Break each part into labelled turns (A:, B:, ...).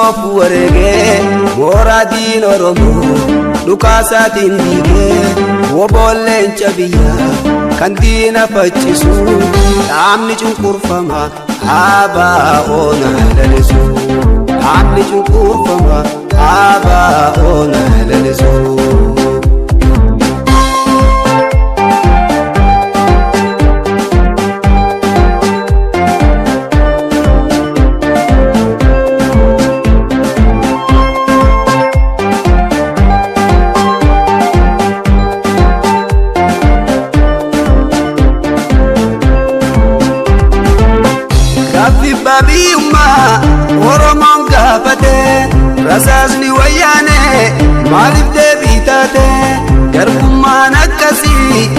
A: of wareegee mooraa diin Oromoo dhukaasaatiin diigee woboolleen biyyaa kan diina faccisu dhaabni cunqurfama ABO'n lalisu dhaabni cunqurfama ABO'n lalisu. Babiyyummaa Oromoon gaafate rasaasni wayyaane maaliif deebii taate garbummaan akkasii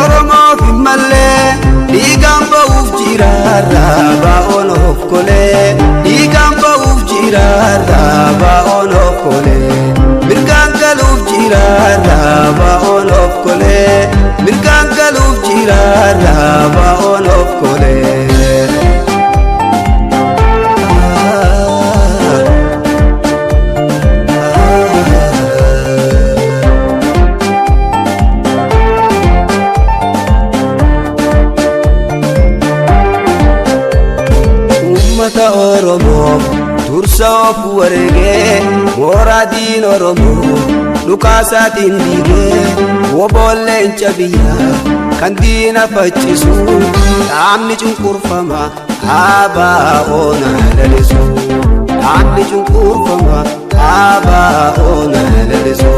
A: Oromoof hin mallee dhiigaan ba'uuf jiraarra baa'oon of kolee dhiigaan ba'uuf jiraarra baa'oon of kolee mirgaan galuuf jiraarra baa'oon of kolee mirgaan galuuf jiraarra baa'oon of kolee. Uummata Oromoof dursa of wareegee mooraa diin Oromoo dhukaasaatiin diigee woboolleen biyyaa kan diina faccisu dhaabni cunqurfama ABO'n lalisu dhaabni cunqurfama ABO'n lalisu.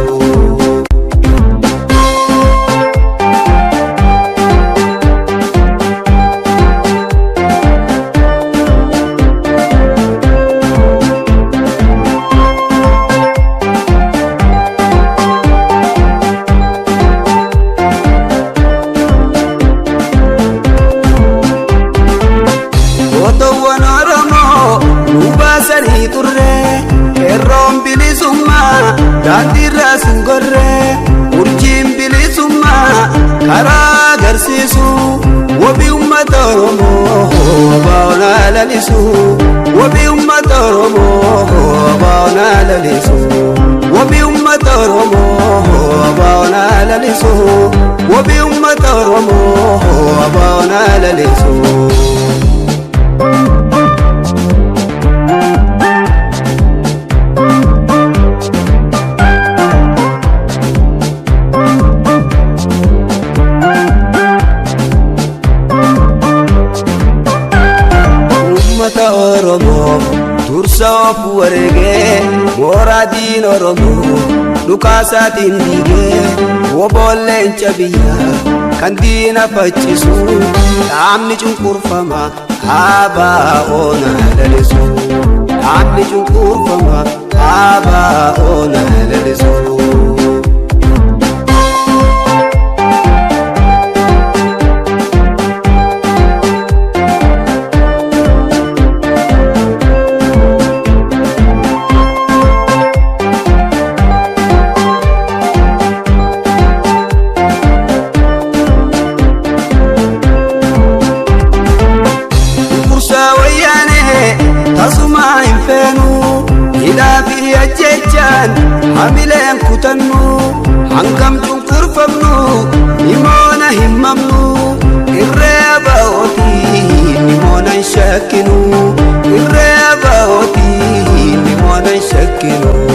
A: Gootowwan Oromoo nu baasanii turre qeerroon bilisummaa daandiirraas hin gorre urjiin bilisummaa karaa agarsiisu wabii uummata Oromoo ABO'n lalisu wabii uummata Oromoo ABO'n lalisu wabii uummata Oromoo ABO'n lalisu wabii uummata Oromoo ABO'n lalisu. Uummata Oromoof dursa of wareegee mooraa diin Oromoo dhukaasaatiin diigee woboolleen biyyaa kan diina faccisu dhaabni cunqurfama ABO'n lalisu dhaabni cunqurfama ABO'n lalisu. Tasuma hin feenu hidhaa fi ajjechaan hamileen kutannu hangam cunqurfamnu nimoona hin mamnu irree ABO'tii nimoona hin shakkinu irree ABO'tii nimoona hin shakkinu.